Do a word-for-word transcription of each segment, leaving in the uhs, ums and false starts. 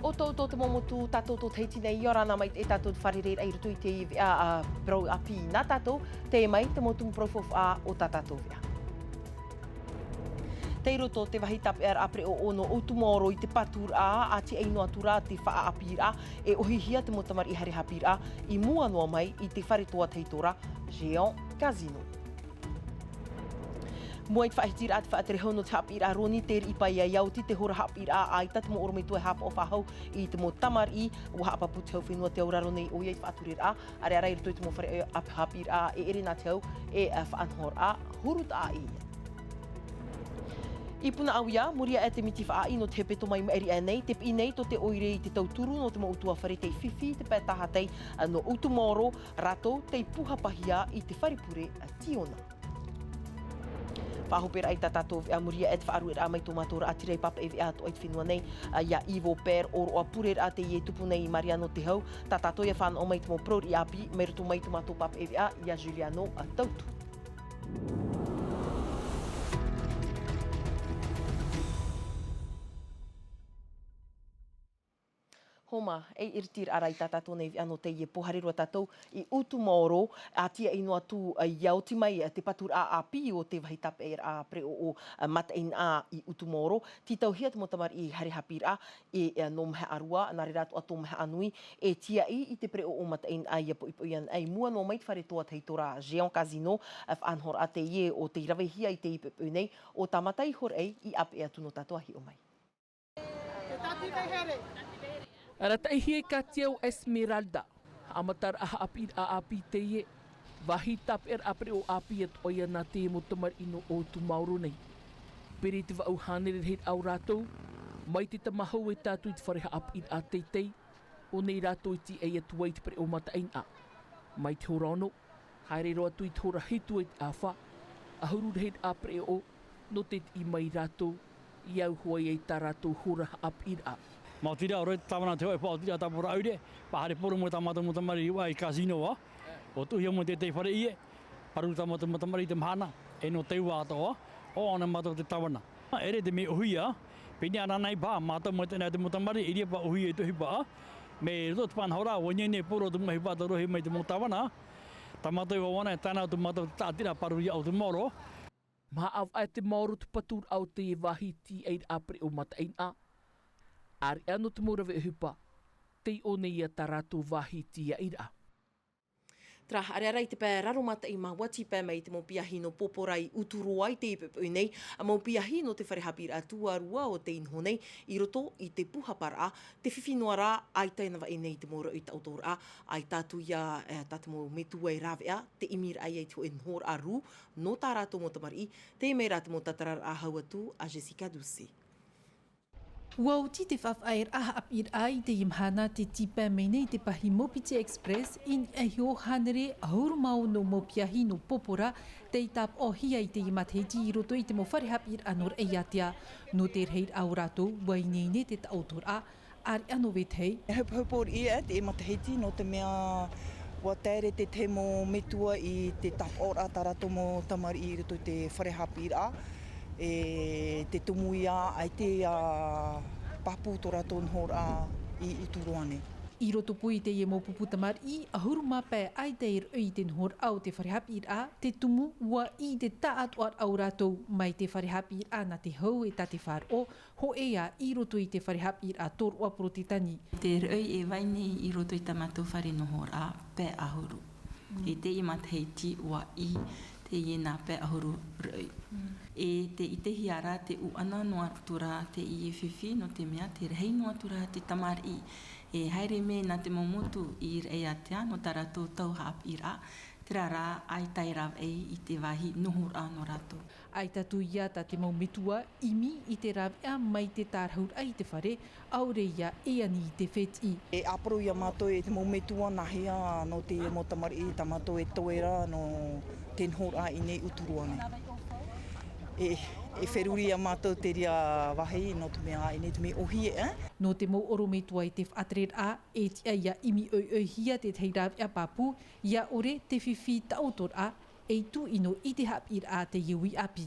ʻO tō, tō te mau motu tātou tō Tahiti nei, ʻia ora na mai e tātou te fārereiraʻa i roto i te veʻa, ā, parau ʻāpī nā tātou, teie mai te mau tumu parau faufaʻa o tā tātou veʻa. Tei roto te vāhi tāpeʻaraʻa pereʻoʻo nō ʻOutumaoro i te paturaʻa, ʻa tiaʻi noa atu rā te faʻaʻāpīraʻa, e ʻohihia te mau tamariʻi haere haʻapiʻiraʻa, i mua noa mai i te fare toa tahito ra, Géant Casino. Mua i te faʻahitiraʻa te faʻaterehau nō te haʻapiʻiraʻa Roni Teriʻi Paia, ʻia oti te hora haʻapiʻiraʻa, ʻaita te mau ʻorometua e haʻapaʻo faʻahou i te mau tamariʻi, ʻua haʻapāpū te hau fenua te auraro nei ʻoia i te faʻatureraʻa, ʻāreʻa rā i roto i te mau fare ʻāpī haʻapiʻiraʻa, e ʻere nā te hau, e, ā, faʻanahoraʻa huru taʻa ʻē. I Punaʻauia, muri aʻe te miti faʻaʻī nō te hepetoma i maʻiri aʻe nei, tē piʻi nei tō te ʻoire i te tauturu nō te mau ʻutuāfare tei fifi i te pae tāhatai, ā, nō ʻOutumaoro, rātou tei pūhapahia i te fare pure, ā, Tiona. Faʻahoperaʻa i tā tātou veʻa, muri aʻe te faʻarueraʻa mai tō mātou raʻatira i pāpaʻi veʻa atoʻa i te fenua nei, ā, ʻia Ivo Per, ʻōroʻa pureraʻa teie e tupu nei i Mariano Te Hau, tā tātou ʻia fānaʻo mai i te mau parau riʻi ʻāpī, mai roto mai i tō mātou pāpaʻi veʻa, ʻia Juliano, ā, Tautu. Homa, e iritiraʻa rā i tā tātou nei veʻa nō teie pō, haere roa tātou i ʻOutumaoro, ā, tiaʻi noa atu, ā, ʻia oti mai, ā, te paturaʻa ʻāpī o te vāhi tāpeʻaraʻa pereʻoʻo, ā, mataʻeinaʻa i ʻOutumaoro, tītauhia te mau tamariʻi haere haʻapiʻiraʻa, e, ā, nō Mahaʻarua, nā reira atoʻa tō Mahaʻanui, e tiaʻi i te pereʻoʻo mataʻeinaʻa ʻia poʻipoʻi ana, ā, i mua noa mai te fare toa tahito ra, Géant Casino, ā, faʻanahoraʻa teie o tei ravehia i teie poʻipoʻi nei, ʻo tāmata iho ra ʻei i ʻāpeʻe atu nō tātou ā hiʻo mai. Arataʻihia e Katia ʻo Esmeralda, haʻamataraʻa haʻapiʻiraʻa ʻāpī teie, vāhi tāpeʻaraʻa pereʻoʻo ʻāpī atoʻa ia nā te mau tamariʻi nō ʻOutumaoro nei. Pere i te vaʻu hānere rahiraʻa o rātou, mai te tamahou e tae atu i te fare haʻapiʻiraʻa teitei, ʻo nei rātou i tiaʻi atu ai i te pereʻoʻo mataʻeinaʻa. Mai te hora ono, haere roa atu i te hora hitu e te ʻāfa, ʻahuru rahiraʻa pereʻoʻo, nō te tiʻi mai rātou, ʻia au hoʻi ai tā rātou hora haʻapiʻiraʻa. Maoti rā, ʻo rā te tāvana te hōʻē faʻaotiraʻa tāpura ʻoire, faʻahaere poro mai tā mātou mau tamariʻi i Casino ā, ʻua tuʻuhia mai te, te fare ʻie, pāruru tā mātou mau tamariʻi i te mahana, e nō te ua atoʻa, ʻoaʻoa ana mātou te tāvana. ʻEre te mea ʻōhie, pēnei ana nei paha, mātou mai teie nei te mau tamariʻi, e ʻere paha ʻōhie i te ʻohipa, mai roto i te faʻanahoraʻa, ʻua ineine e poro atu mau ʻohipa taurohi mai te mau tāvana, tā mātou e ʻoaʻoa ana, e tae noa atu mātou te taʻatiraʻa pāruru ia ʻOutumaoro. Maha ʻāvaʻe te maoro te paturaʻa o teie vāhi tiaʻiraʻa pereʻoʻo mataʻeinaʻa. ʻĀreʻa nō te mau rave ʻohipa, tei ʻō nei ia tā rātou vāhi tiaʻiraʻa. Terā, ʻāreʻa rā i te pae raro mataʻi māuati pae mai i te mau piahi nō Pōpōrā i Uturoa i teie poʻipoʻi nei, ā, mau piahi nō te fare haʻapiʻiraʻa tuarua o tei noho nei, i roto i te pūhaparaʻa, tē fifi noa ra, ʻaita e navaʻi nei i te mau rauʻi taʻotoraʻa, ʻaita atu ia, e, tā te mau metua e rāveʻa, tē ʻimiraʻa ia i te hōʻē nohoraʻa rū, nō tā rātou mau tamariʻi, teie mai rā te mau tātararaʻa hau atu a Jessica Doucet. ʻUa oti te faʻafaʻaeraʻa haʻapiʻiraʻa i teie mahana tē tīpae mai nei te pahī Maupiti Express i niʻa iho hānere ʻahuru mā ono mau piahi nō Pōpōrā, tei tāpaʻohia i teie matahiti i roto i te mau fare haʻapiʻiraʻa nō Raʻiātea. Nō te rahiraʻa o rātou, ʻua ineine te taʻotoraʻa, ʻāreʻa nō vetahi. E hopohopo riʻi ē teie matahiti, nō te mea ʻua taere te tahi mau metua i te tāpaʻoraʻa tā rātou mau tamariʻi i roto i te fare haʻapiʻiraʻa, e te tumu ia, ʻaita e pāpū tō rātou nohoraʻa i Uturoa nei. I rotopū i teie mau pupu tamariʻi, ʻahuru mā pae ʻaita e rave i te nohoraʻa o te fare haʻapiʻiraʻa, te tumu ʻua ʻī i te taʻatoʻaraʻa o rātou mai te fare haʻapiʻiraʻa nā Te Hau e tā Te Fāroʻo, hōʻē ā i roto i te fare haʻapiʻiraʻa tōroʻa Porotetani. Te rauʻi e vai nei i roto i tā mātou fare nohoraʻa, pae ʻahuru. Mm. I teie matahiti ʻua ʻī teie nā pae ʻahuru rauʻi. Mm. E tē ʻitehia ra te ʻuʻana noa atu ra teie fifi, nō te mea tē rahi noa atu ra te tamariʻi e haere mai nā te mau motu i Raʻiātea nō tā rātou tau haʻapiʻiraʻa, terā rā, ʻaita e rave i te vāhi nohoraʻa nō rātou. ʻAita atu ia tā te mau metua ʻimi i te rāveʻa mai te tārahuraʻa i te fare, ʻaore ia e ani i te fētiʻi. E ʻāporo ia mātou e te mau metua nāhea nō te mau tamariʻi tā mātou e toe ra nō te nohoraʻa i nei Uturoa nei. E, e feruri ia mātou te reira vāhi nō te mea ʻaita e nei te mea ʻōhie, ē? Nō te mau ʻorometua i te faʻatereraʻa, e tiʻa ia ʻimi ʻoiʻoihia te tahi rāveʻa pāpū, ʻia ʻore te fifi taʻotoraʻa, ei tūʻino i te haʻapiʻiraʻa a teie uʻi ʻāpī.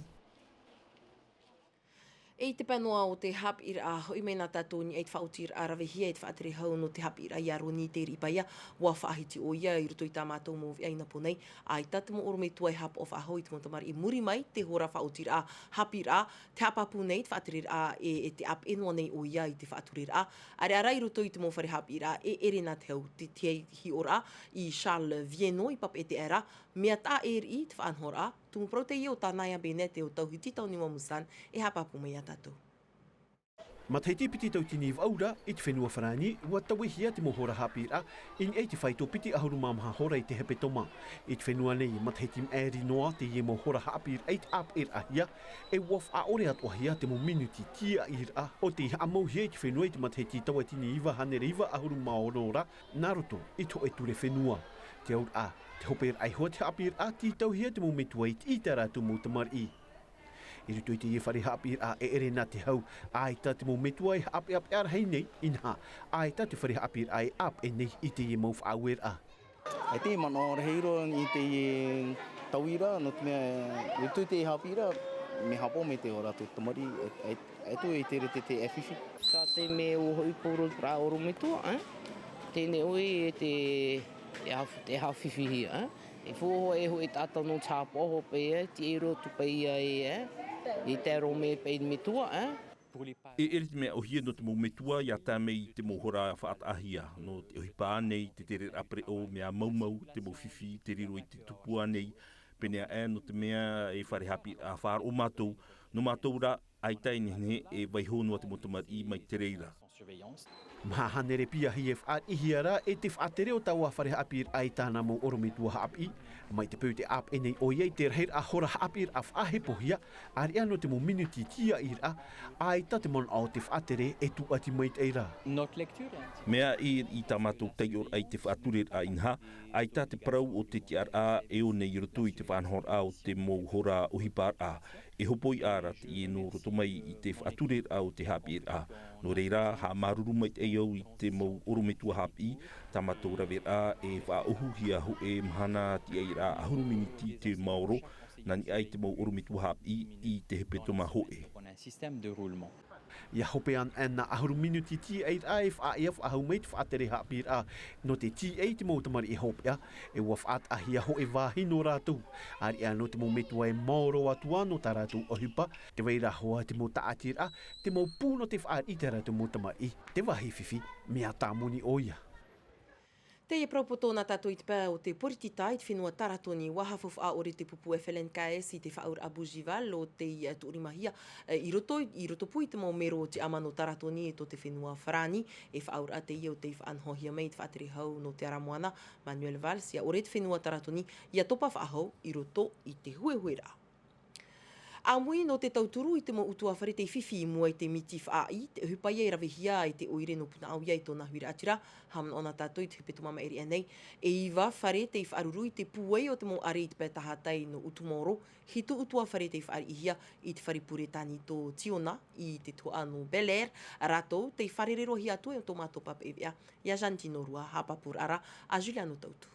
I te pāpū noa o te haʻapiʻiraʻa, hoʻi mai nā tātou i niʻa i te faʻaotiraʻa ravehia e te faʻatere hau nō te haʻapiʻiraʻa iā Roni Te Riʻi Paia, ʻua faʻahiti ʻoia i roto i tā mātou mau veʻa i Naponai. ʻAita te mau ʻorometua e haʻapaʻo faʻahou i te mau tamariʻi i muri mai te hora faʻaotiraʻa haʻapiʻiraʻa, tē haʻapāpū nei te faʻatereraʻa e, e tē ʻāpeʻe noa nei ʻoia i te faʻatureraʻa. ʻAreʻa rā i roto i te mau fare haʻapiʻiraʻa e ʻere nā te hau, te, te hiʻoraʻa i Charles Viennot i Papeʻete aʻe ra, mea taʻa ʻē riʻi te faʻanahoraʻa, tumu parau teie o Tanaya Bennett e o Tauhiti Tauniwa Musan e haʻapāpū mai iā tātou. Matahiti piti tauatini vaʻu ra, i te fenua Farāni, ʻua tauehia te mau hora haʻapiʻiraʻa, i niʻa i te faito piti ʻahuru mā maha hora i te hepetoma. I te fenua nei, matahiti maʻiri noa teie mau hora haʻapiʻiraʻa i te ʻāpeʻeraʻahia, e ʻua faʻaʻore atoʻahia te mau minuti tīaʻiraʻa o tei haʻamauhia i te fenua i te matahiti tauatini iva hānere iva ʻahuru mā ono ra, nā roto i te hōʻē ture fenua. Te auraʻa, te hoperaʻa iho o te haʻapiʻiraʻa, tītauhia te mau metua i te ʻite i tā rātou mau tamariʻi. I roto i teie fare haʻapiʻiraʻa e ʻere nā te hau, ʻaita te mau metua e haʻapeʻapeʻa rahi nei, inaha, ʻaita te fare haʻapiʻiraʻa e ʻāpeʻe nei i teie mau faʻaueraʻa. E te manaʻo rahi roa i teie tauira, nō te mea, i roto i teie haʻapiʻiraʻa, mea haʻapaʻo mai te ora tō tamariʻi, e, e, e tū i te rete te e fifi. Tā te mea ʻua hoʻi pōro rā ʻorometua, e? Teie nei ʻoe e te, e hau, e hau fifihia, e? E fua e hoʻi taʻata nō te haʻapaʻo hope, e, tiʻa i roto paʻi ia e, e? I te aro mai paʻi metua, e? E ʻere te mea ʻōhie nō te mau metua, ʻia tae mai i te mau hora faʻataʻahia, nō te ʻohipa nei, te tereraʻa pereʻoʻo, mea maumau, te mau fifi, te riro i te tupu ānei, pēneiaʻe, nō te mea e fare haʻapiʻiraʻa faʻaroʻo mātou, nō mātou rā, ʻaita e nehenehe e vaiiho noa te mau tamariʻi mai te reira. Maha hānere piahi e fāriʻihia ra e te faʻatere o taua fare haʻapiʻiraʻa i tāna mau ʻorometua haʻapiʻi, mai te peu tē ʻāpeʻe nei ʻoia i te rahiraʻa hora haʻapiʻiraʻa faʻahepohia, ʻāreʻa nō te mau minuti tīaʻiraʻa, ʻaita te manaʻo o te faʻatere e tūʻati maitaʻi ra. Mea i, i tā mātou taiʻoraʻa i te faʻatureraʻa inaha, ʻaita te parau o te tiʻaraʻa e ō nei i roto i te faʻanahoraʻa o te mau hora ʻohiparaʻa, e hōpoiʻa ra teie nō roto mai i te faʻatureraʻa o te haʻapiʻiraʻa. Nō reira, haʻamāuruuru maitaʻi au i te mau ʻorometua haʻapiʻi, tā mātou raveraʻa e faʻaʻohuhia hōʻē mahana tīaʻiraʻa ʻahuru miniti te maoro, nā niʻa i te mau ʻorometua haʻapiʻi i te hepetoma hōʻē. ʻIa hope anaʻe nā ʻahuru minuti tīaʻiraʻa e faʻaea faʻahou mai te faʻatere haʻapiʻiraʻa nō te tīaʻi i te mau tamariʻi hopeʻa, e ʻua faʻataʻahia hōʻē vāhi nō rātou. ʻĀreʻa nō te mau metua e maoro atu ā nō tā rātou ʻohipa, tē vai ra hoʻi te mau tāʻatiraʻa, te mau pū nō te fāriʻi i tā rātou mau tamariʻi, te vāhi fifi, mea tāmoni ʻoia. Teie parau poto nā tātou i te pae o te poritita i te fenua Taratoni, ʻua faufaʻa ʻore te pupu F L N K S i te faʻaauraʻa Bougival ʻo tei tuʻurimahia, e, i roto, i rotopū i te mau mero o Tiʻamano Taratoni tō te fenua Farāni, e faʻaauraʻa teie ʻo tei faʻanahohia mai i te faʻatere hau nō te ara moana, Manuel Valls, ʻia ʻore te fenua Taratoni, ʻia topa faʻahou i roto i te huehueraʻa. ʻĀmui nō te tauturu i te mau ʻutuāfare tei fifi i mua i te miti faʻaʻī, te ʻohipa ia e ravehia ai te ʻoire nō Punaʻauia i tōna huiraʻatira, haʻamanaʻo nā tātou i te hepetoma maʻiri aʻe nei, e iva fare tei faʻaruru i te pūai o te mau ʻare i te pae tahatai nō Utumaoro, hitu ʻutuāfare tei fāriʻihia i te fare pure tānito Tiona i te tuhaʻa nō Bel Air, rātou tei fārereihia atu e tō mātou papaʻi veʻa, ʻia Jantino Rua, haʻapāpūraʻa ra a Juliano Tautu.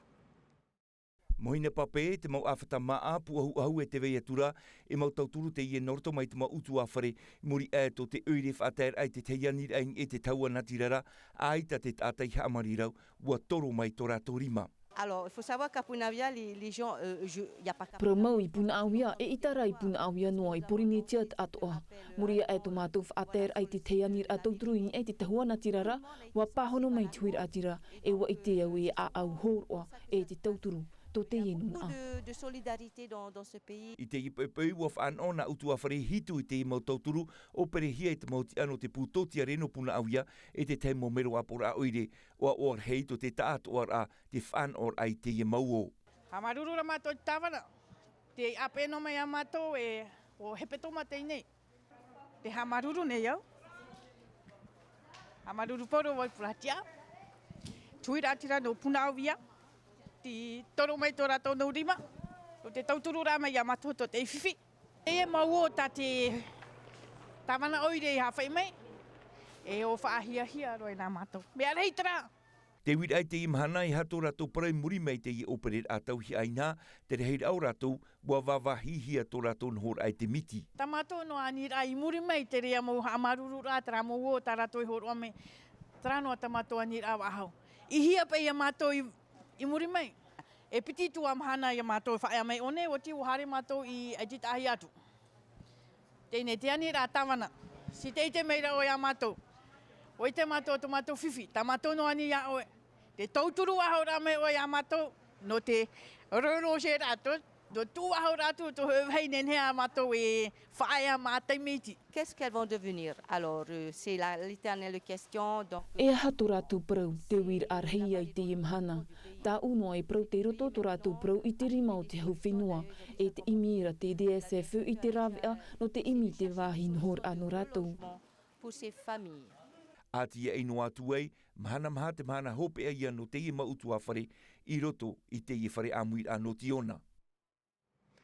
Mohina pape, te mau ʻāfata māʻa, pūʻahuʻahu e te vai atu ra, e mau tauturu teie nō roto mai te mau ʻutuāfare, i muri aʻe tō te ʻoire faʻataeraʻa i te tahi aniraʻa i niʻa i te tahua natirara, ʻaita te taʻata i haʻamarirau, ʻua toro mai tō rātou rima. Alors, il faut savoir qu'à Punaauia, les, les gens, euh, je, il y a pas qu'à Parau mau i Punaʻauia, eʻita rā i Punaʻauia noa, i Porinetia atoʻa. Muri aʻe tō mātou faʻataeraʻa i te tahi aniraʻa tauturu i niʻa i te tahua natirara, ʻua pāhono mai te huiraʻatira, e ʻua ʻite au e ʻāʻau hōroʻa, e te tauturu, tō teie nūnaʻa. Beaucoup de, de solidarité dans, dans ce pays. I teie poʻipoʻi ʻua faʻanaho nā ʻutuāfare hitu i te mau tauturu, ʻōperehia i te mau tiʻa nō te pū tōtiare nō Punaʻauia, e te tahi mau mero ʻāpoʻoraʻa ʻoire, ʻoaʻoa rahi tō te taʻatoʻaraʻa, te faʻanahoraʻa i teie mau ō. Haʻamāuruuru rā mātou i te tāvana, tei ʻāpeʻe noa mai iā mātou e, ʻo hepetoma teie nei. Tē haʻamāuruuru nei au. Haʻamāuruuru pauroa vau i Puratiʻa. Te huiraʻatira nō Punaʻauia. Tei toro mai tō rātou mau rima. ʻO te tautururaʻa mai iā mātou tō te fifi. Teie mau ō tā te tāvana ʻoire i haʻafai mai. E ʻo faʻahiahia roa e nā mātou. Mea rahi terā. Te uiraʻa i teie mahana, e aha tō rātou parau i muri mai i teie ʻōpereraʻa tauihaʻa inaha, te rahiraʻa o rātou, ʻua vāvāhihia tō rātou nohoraʻa i te miti. Tā mātou noa aniraʻa i muri mai i te reira mau haʻamāuruururaʻa, terā mau ʻō tā rātou e hōroʻa mai, terā noa tā mātou aniraʻa faʻahou. I hea paʻi ia mātou i, i muri mai? E piti atu ā mahana ia mātou e faʻaea mai ʻō nei, ʻoti ʻua haere mātou i ʻaititahi atu. Teie nei te aniraʻa tāvana. Tē ʻite mai ra ʻoe iā mātou. ʻUa ʻite mātou tō mātou fifi, tā mātou noa ānei iā ʻoe. Te tauturu faʻahou ra mai ʻoe iā mātou, nō te roroseraʻa, nō te tuʻu faʻahou ra atu tō vahine, nehenehe ā mātou e faʻaea mā taime iti. Qu'est-ce qu'elles vont devenir? Alors, euh, c'est la, l'éternelle question. Donc, e aha tō rātou parau, te uiraʻa rahi ia i teie mahana. Tāʻu noa e parau tei roto tō rātou parau i te rima o te hau fenua, e te ʻimi ra te D S F E i te rāveʻa nō te ʻimi i te vāhi nohoraʻa nō rātou. Pour ces familles. ʻA tīaʻi noa atu ai, mahana maha te mahana hopeʻa ia nō teie mau ʻutuāfare i roto i teie fare ʻāmuiraʻa nō Tiona.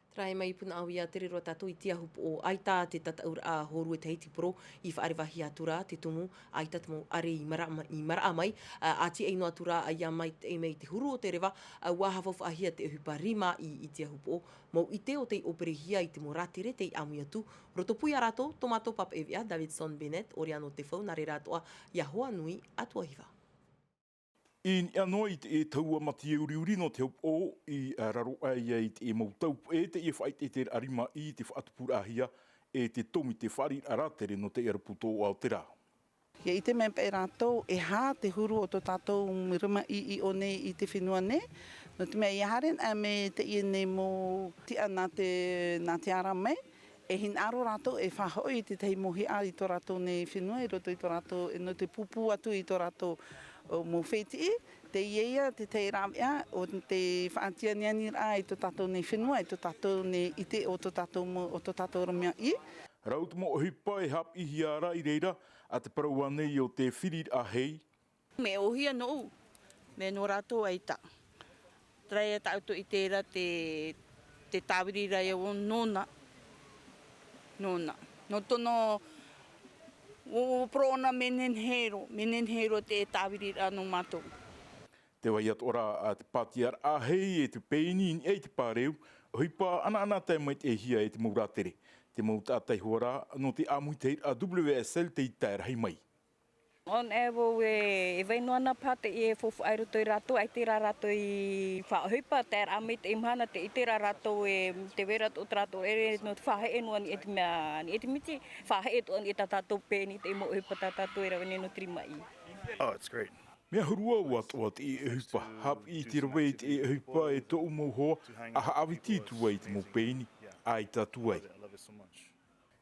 Terā e mai Punaʻauia, tere roa tātou i Tiahupoʻo, ʻaita te tataʻuraʻa hōrue Tahiti Pro i faʻarevahia atu ra te tumu, ʻaita te mau ʻare i maraʻa ma-, i maraʻa mai, ā, ʻa tīaʻi noa atu ra, ā, ia mai te, mai te huru o te reva, ā, ʻua faufaʻahia te ʻohipa rima i, i Tiahupoʻo, mau ʻite o tei ʻōperehia i te mau rātere tei ʻāmui atu, roto pū ia rātou, tō mātou pāpaʻi veʻa, Davidson Bennett, ʻoia nō Tefau, nā reira atoʻa, ia hoa nui, ʻa Tuahiva. I niʻa noa i te, e tahua mati e uriuri nō Tiahupoʻo, i, ā, raro aʻe ia i te, e mau taupeʻe, teie faʻaʻiteʻiteraʻa rima i te faʻatupuraʻahia, e te tōmite fāriʻiraʻa rātere nō te ʻaruputoʻa o te rā. ʻIa ʻite mai paʻi rātou, e aha te huru o tō tātou rimaʻī i ʻō nei i te fenua nei, nō te mea ʻia haere anaʻe mai teie nei mau tiʻa nā te, nā te ara mai, e hinaʻaro rātou e faʻahoʻi i te tahi mau hiʻa i tō rātou nei fenua, i roto i tō rātou, e nō te pūpū atu i tō rātou, ō, mau fētiʻi, teie ia te tahi rāveʻa o te faʻatianianiraʻa i tō tātou nei fenua, i tō tātou nei ʻite o tō tātou mau, o tō tātou rimaʻī. Rau te mau ʻohipa e haʻapiʻihia ra i reira, ā te parau ānei o te firiraʻa hei. Mea ʻōhia nōʻu, mea nō rātou ʻaita. Terā ia tāʻu ʻite ra te, te tāviri ra ia ʻo nōna. Nōna. Nō tōna, ʻo, ʻo poro ʻōna mea nehenehe roa, mea nehenehe roa te tāviriraʻa nō mātou. Te vāhi atoʻa ra, ā, te pātiaraʻa hei e te pēni i niʻa i te pāreu, ʻohipa ʻanaʻanatae maitaʻihia e te mau rātere. Te mau taʻata iho ā ra, nō te ʻāmuitahiraʻa W S L tei tae rahi mai. ʻO ʻoe vau e, e vai noa na paha teie e faufaʻa i roto ia rātou, ʻaita rā rātou i faʻaʻohipa, taeraʻa mai teie mahana, tē ʻite ra rātou e, tē vai ra tō rātou ʻere nō te faʻaheʻe noa anaʻe te mea, anaʻe te miti, faʻaheʻe atoʻa anaʻe tā tātou pēni, teie mau ʻohipa tā tātou e rave nei nō te rimaʻī. Oh, it's great. Mea huru au atoʻa teie ʻohipa, haʻapiʻi i te rave i teie ʻohipa e tōʻu mau hoa, ʻa haʻaviti atu ai i te mau pēni, ʻaita atu ai.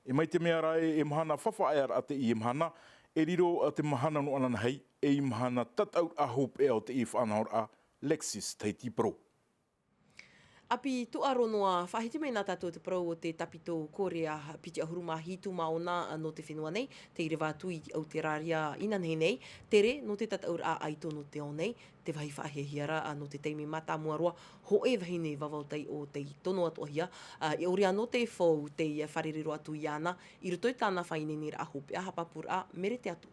E mai te mea ra ē, e mahana faʻaearaʻa teie mahana, e riro ā te mahana nō ananahi, ei mahana tataʻuraʻa hopeʻa o teie faʻanahoraʻa, Lexus Tahiti Pro. ʻApi tuʻaro noa, faʻahiti mai na tātou te parau o te tāpito Kōrea piti ʻahuru mā hitu māʻona nō te fenua nei, tei reva atu i Auteraria inanahi nei, tere nō te tataʻuraʻa ʻaito nō te ao nei, te vāhi faʻahiahia ra nō te taime mātāmua roa, hōʻē vahine vavao taiʻo tei tono atoʻahia, ā, e ʻore anō te fau tei fārerei roa atu iāna, i roto i tāna faʻaineineraʻa hopeʻa haʻapāpūraʻa, merete atu.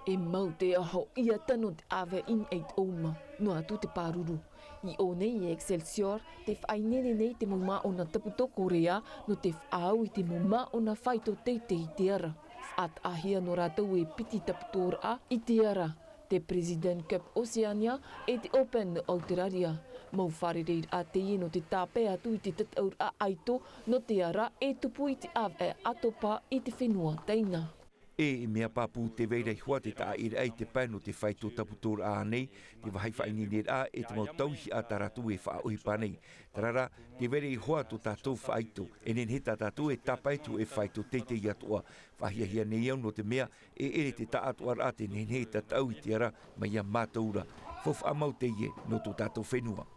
E mau te aho ʻia tano te ʻāvae i niʻa i te ʻōuma, noa atu te pāruru. I ʻō nei i Excelsior, tē faʻaineine nei te mau māʻona tāpito Kōrea, nō te faʻaau i te mau māʻona faito teitei i te ara. Faʻataʻahia nō rātou e piti tāpitoraʻa i te ara, te President Cup Oceania, e te Open Auteraria. Mau fārereiraʻa teie nō te tāpae atu i te tataʻuraʻa ʻaito, nō te ara e tupu i te ʻāvae ʻatopa i te fenua Taina. E, e mea pāpū tē vai ra ihoā te tāʻaʻiraʻa i te pae nō te faito tāpitoraʻa nei, te vāhi faʻaineineraʻa e te mau tauihaʻa tā rātou e faʻaʻohipa nei. Terā rā, tē vai ra ihoā tō tātou faito, e nehenehe tā tātou e tāpae atu e faito teitei atoʻa, faʻahiahia nei au nō te mea, e ʻere te tāʻātoʻaraʻa tē nehenehe e tataʻu i te ara mai iā mātou ra, faufaʻa mau teie nō tō tātou fenua.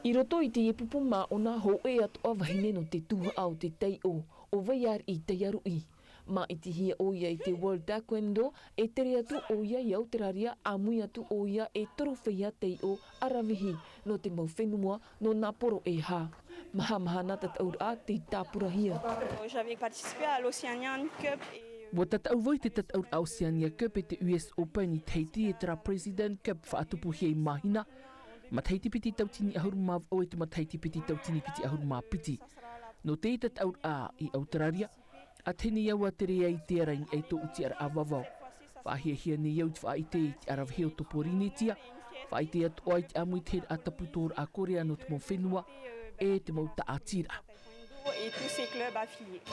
I roto i teie pupu māʻona hōʻē atoʻa vahine nō te tuhaʻa o te taiʻo, ʻo Vaiariʻi Taiaruʻi. Māʻitihia ʻoia i te World Taekwondo, e tere atu ʻoia i Auteraria, ʻāmui atu ʻoia e torofeia taiʻo aravihi nō te mau fenua, nō nā poro e hā. Mahamahana tataʻuraʻa tei tāpurahia. J'avais participé à l'Oceanian Cup et, euh, Ua tataʻu vau i te tataʻuraʻa Oceania Cup e te U S Open i Tahiti e terā President Cup faʻatupuhia i Mahina, matahiti piti tautini ʻahuru mā vaʻu e te matahiti piti tautini piti ʻahuru mā piti. Nō te tataʻuraʻa i Auteraria, a teie nei au a tere ai i te ara i niʻa i tōʻu tiʻaraʻa vavao. Faʻahiahia nei au i te faʻaʻite i te ara vahi o tō Pōrīnetia, faʻaʻite atoʻa i te ʻāmui i te heraʻa tapu tōraʻa Korea nō te mau fenua, e te mau tāʻatiraʻa. Et tous ses clubs affiliés.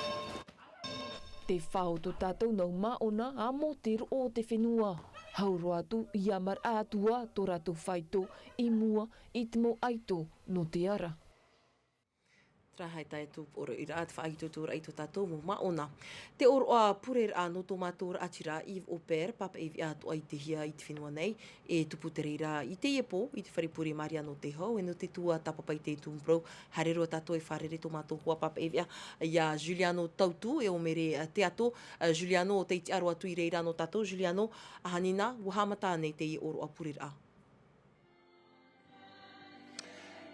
Te fā o tō tātou nau māʻona, amo te roʻo o te fenua. Hau roa atu, ia maraʻa atu ā tō rātou faito i mua i te mau ʻaito nō te ara. Terā e tae atu pōroʻiraʻa te faʻaitoitoraʻa i tō tātou mau māʻona. Te ʻōroʻa pureraʻa nō tō mātou raʻatira Yves Oppert, pāpaʻi veʻa atoʻa i te hia i te fenua nei, e tupu te reira i teie pō, i te fare pure Maria nō te Hau, e nō te tuatāpapa i te tumu parau, haere roa tātou e fārerei tō mātou hoa pāpaʻi veʻa, ia Juliano Tautu, e ʻo Mere Teato, ā, Juliano, ʻo tei tiʻa roa atu i reira nō tātou, Juliano, ʻaita nā, ua haʻamata nei teie ʻōroʻa pureraʻa.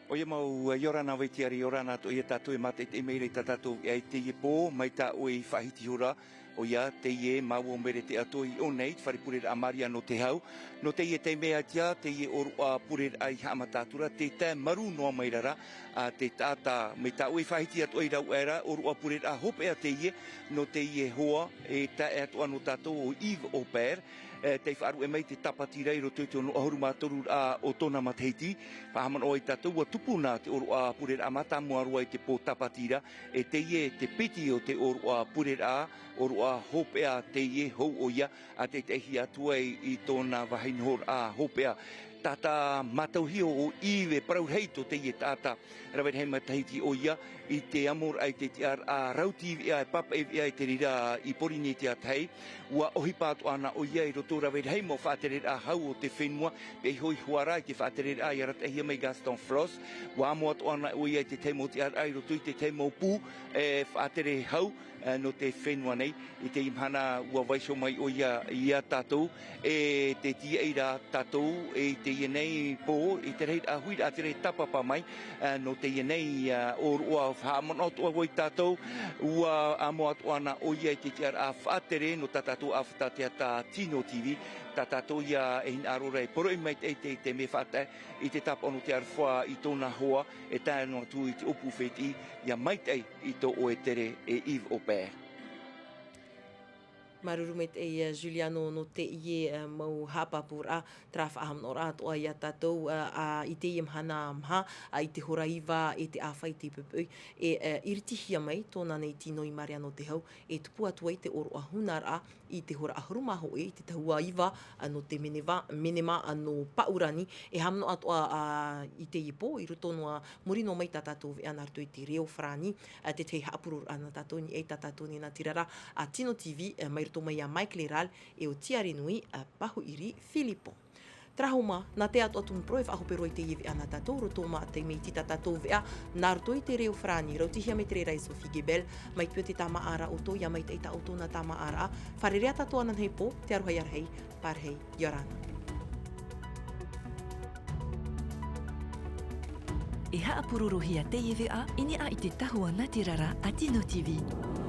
ʻOia mau, ʻia ora na Vaitiari, ʻia ora na atoʻa ia tātou e mātaʻitaʻi mai ra i tā tātou veʻa i teie pō, mai tā ʻoe i faʻahiti ihora, ʻoia, teie māua ʻo Mere Teato i ʻō nei, te fare pureraʻa Maria nō te Hau. Nō teie taime ā, teie ʻōroʻa pureraʻa i haʻamata atu ra, tē tae marū noa mai ra ra, ā, te taʻata, mai tā ʻoe i faʻahiti atoʻa i rāveʻa ra, ʻōroʻa pureraʻa hopeʻa teie, nō teie hoa, e tae atoʻa nō tātou ʻo Yves Oppert, e, tei faʻaruʻe mai te tāpati ra i roto i te ono ʻahuru mā toru raʻa o tōna matahiti. Faʻahaʻamanaʻo ai tātou, ua tupu na te ʻōroʻa pureraʻa mātāmua roa i te pō tāpati ra, e teie te piti o te ʻōroʻa pureraʻa, ʻōroʻa hopeʻa teie hou ʻoia, a tei taʻihia atu ai i tōna vāhi nohoraʻa hopeʻa. Taʻata mātauhia ʻo Yves, e parau rahi tō teie taʻata rave rahi matahiti ʻoia, i te amoraʻa i te tiʻaraʻa rauti veʻa, e pāpaʻi veʻa i te reira i Pōrīnetia Tahi. Ua ʻohipa atoʻa na ʻoia i roto rave rahi mau faʻatereraʻa hau o te fenua, pea iho iho ā ra i te faʻatereraʻa i arataʻihia mai Gaston Flosse. Ua amo atoʻa na ʻoia i te tahi mau tiʻaraʻa i roto i te tahi mau pū, e, faʻatere hau, e, nō te fenua nei. I teie mahana ua vaiiho mai ʻoia ia tātou, e tē tīaʻi ra tātou, e i teie nei pō, i te rahiraʻa huiraʻatira e tāpapa mai, ā, nō teie nei, ā, ʻōroʻa. Faʻahaʻamanaʻo atoʻa vau ia tātou, ua amo atoʻa na ʻoia i te tiʻaraʻa faʻatere nō tā tātou ʻāfata teata Tino T V, tā tātou ia e hinaʻaro ra e poroʻi maitaʻi i te, te mea faʻataʻe i te tāpaʻo nō te aroha i tōna hoa, e tae noa atu i te ʻōpū fētiʻi, ʻia maitaʻi i tō ʻoe tere e Yves Oppert. Māuruuru maitaʻi, ā, Juliano nō teie, ā, mau haʻapāpūraʻa, terā faʻahaʻamanaʻoraʻa atoʻa ia tātou, ā, ā, i teie mahana maha, ā, i te hora iva e te ʻāfa i te poʻipoʻi, e, ā, iritihia mai tōna nei tino i Maria nō te Hau, e tupu atu ai te ʻōroʻa hunaraʻa i te hora ʻahuru mā hōʻē i te tahua iva, ā, nō te meneva-, menema, ā, nō Paʻurani, e haʻamanaʻo atoʻa, ā, i teie pō, i roto noa, muri noa mai tā tātou veʻa nā roto i te reo farāni, ā, te tahi haʻapuroroʻa nā tātou i niʻa i tā tātou nei natirara, ā, Tino T V, ā, mai roto mai iā Mike Leral, e ʻo Tiarenui, ā, Pahuʻiri Filipo. Terā hoʻi mā, nā te atoʻa tumu parau e faʻahope roa i teie veʻa nā tātou, roto mā te mea iti tā tātou veʻa, nā roto i te reo farāni, rautihia mai te reira e Sophie Gebel, mai te peu te tāmāʻaraʻa ʻoutou, ʻia maitaʻi tā ʻoutou nā tāmāʻaraʻa, fārerei ā tātou ananahi pō, te aroha ia rahi, pārahi, ʻia ora na. E haʻapurorohia teie veʻa i niʻa i te tahua natirara a Tino T V.